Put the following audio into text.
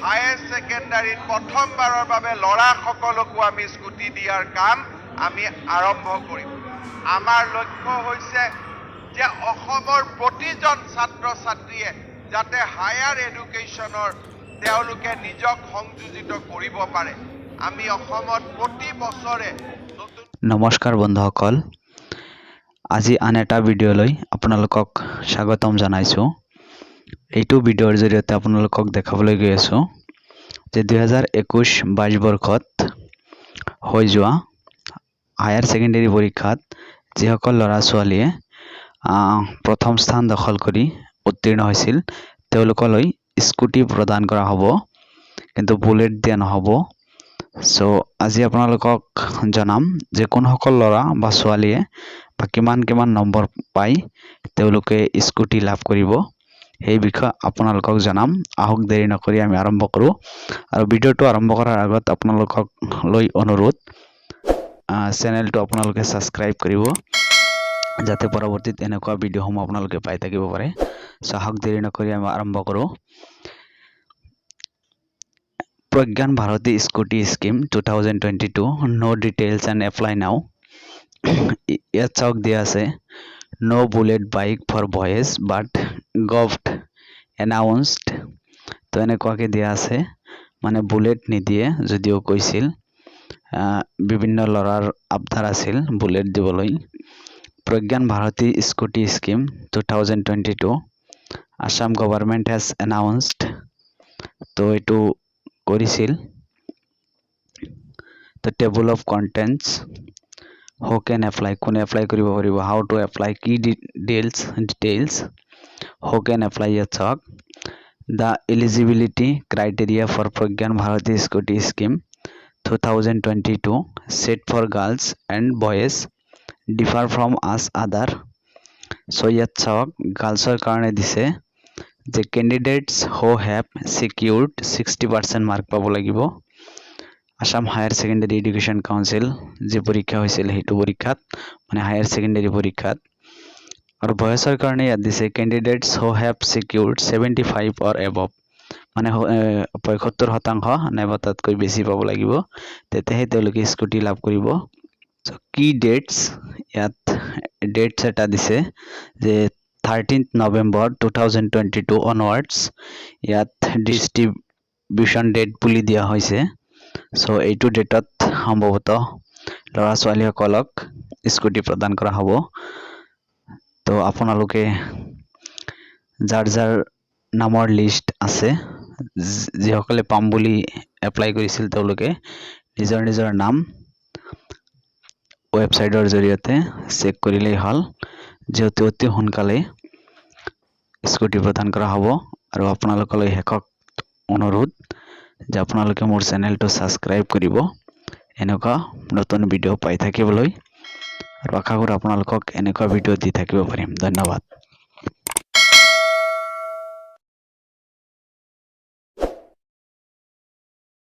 Higher ছেকেণ্ডাৰীত প্ৰথমবাৰৰ বাবে ল'ৰাসকলকো আমি স্কুটি দিয়াৰ কাম আমি আৰম্ভ কৰিম। আমাৰ লক্ষ্য হৈছে যে অসমৰ প্ৰতিজন ছাত্ৰ ছাত্ৰীয়ে যাতে হায়াৰ এডুকেশ্যনৰ তেওঁলোকে নিজক সংযোজিত কৰিব পাৰে। আমি অসমত প্ৰতি বছৰে নতুন নমস্কাৰ বন্ধুসকল, আজি আন এটা ভিডিঅ'লৈ আপোনালোকক স্বাগতম জনাইছোঁ। এইটো ভিডিঅ'ৰ জৰিয়তে আপোনালোকক দেখাবলৈ গৈ আছোঁ যে 2021-22 বৰ্ষত হৈ যোৱা হায়াৰ ছেকেণ্ডেৰী পৰীক্ষাত যিসকল ল'ৰা ছোৱালীয়ে প্ৰথম স্থান দখল কৰি উত্তীৰ্ণ হৈছিল, তেওঁলোকলৈ স্কুটি প্ৰদান কৰা হ'ব, কিন্তু বুলেট দিয়া নহ'ব। চ' আজি আপোনালোকক জনাম যে কোনসকল ল'ৰা বা ছোৱালীয়ে বা কিমান কিমান নম্বৰ পাই তেওঁলোকে স্কুটি লাভ কৰিব, সেই বিষয়ে আপোনালোকক জনাম। আহক, দেৰি নকৰি আমি আৰম্ভ কৰোঁ। আৰু ভিডিঅ'টো আৰম্ভ কৰাৰ আগত আপোনালোকক লৈ অনুৰোধ, চেনেলটো আপোনালোকে ছাবস্ক্ৰাইব কৰিব, যাতে পৰৱৰ্তীত এনেকুৱা ভিডিঅ'সমূহ আপোনালোকে পাই থাকিব পাৰে। চ' আহক, দেৰি নকৰি আমি আৰম্ভ কৰোঁ। Pragyan Bharati Scooty Scheme 2022, know details and apply now. ইয়াত চাওক, দিয়া আছে "No bullet bike for boys, but govt announced"। তো এনেকুৱাকৈ দিয়া আছে, মানে বুলেট নিদিয়ে যদিও কৈছিল। বিভিন্ন ল'ৰাৰ আবদাৰ আছিল বুলেট দিবলৈ। Pragyan Bharati Scooty Scheme 2022, Assam government has announced। তো এইটো কৰিছিল। তো table of contents, who can apply, কোনে এপ্লাই কৰিব পাৰিব, how to apply, key details, who can apply। ইয়াত চাওক, the eligibility criteria for Pragyan Bharati Scooty Scheme 2022 set for girls and boys differ from each other. So ইয়াত চাওক, গাৰ্লছৰ কাৰণে দিছে যে candidates who have secured 60% mark পাব লাগিব Assam Higher Secondary Education Council যি পৰীক্ষা হৈছিল, সেইটো পৰীক্ষাত, মানে হায়াৰ ছেকেণ্ডেৰী পৰীক্ষাত। আৰু বয়জৰ কাৰণে ইয়াত দিছে candidates who have secured 75 or above, মানে 75% নাইবা তাতকৈ বেছি পাব লাগিব, তেতিয়াহে তেওঁলোকে স্কুটি লাভ কৰিব। চ' কি ডেটছ, ইয়াত ডেটছ এটা দিছে যে 13th November 2022 onwards ইয়াত ডিষ্ট্ৰিবিউশ্যন ডেট বুলি দিয়া হৈছে। চ' এইটো ডেটত সম্ভৱতঃ ল'ৰা ছোৱালীসকলক স্কুটি প্ৰদান কৰা হ'ব। তো আপোনালোকে যাৰ যাৰ নামৰ লিষ্ট আছে, যিসকলে পাম বুলি এপ্লাই কৰিছিল, তেওঁলোকে নিজৰ নিজৰ নাম ৱেবছাইটৰ জৰিয়তে চেক কৰিলেই হ'ল, যিহেতু অতি সোনকালে স্কুটি প্ৰদান কৰা হ'ব। আৰু আপোনালোকলৈ শেষত অনুৰোধ যে আপোনালোকে মোৰ চেনেলটো ছাবস্ক্ৰাইব কৰিব এনেকুৱা নতুন ভিডিঅ' পাই থাকিবলৈ, আৰু আশা কৰোঁ আপোনালোকক এনেকুৱা ভিডিঅ' দি থাকিব পাৰিম। ধন্যবাদ।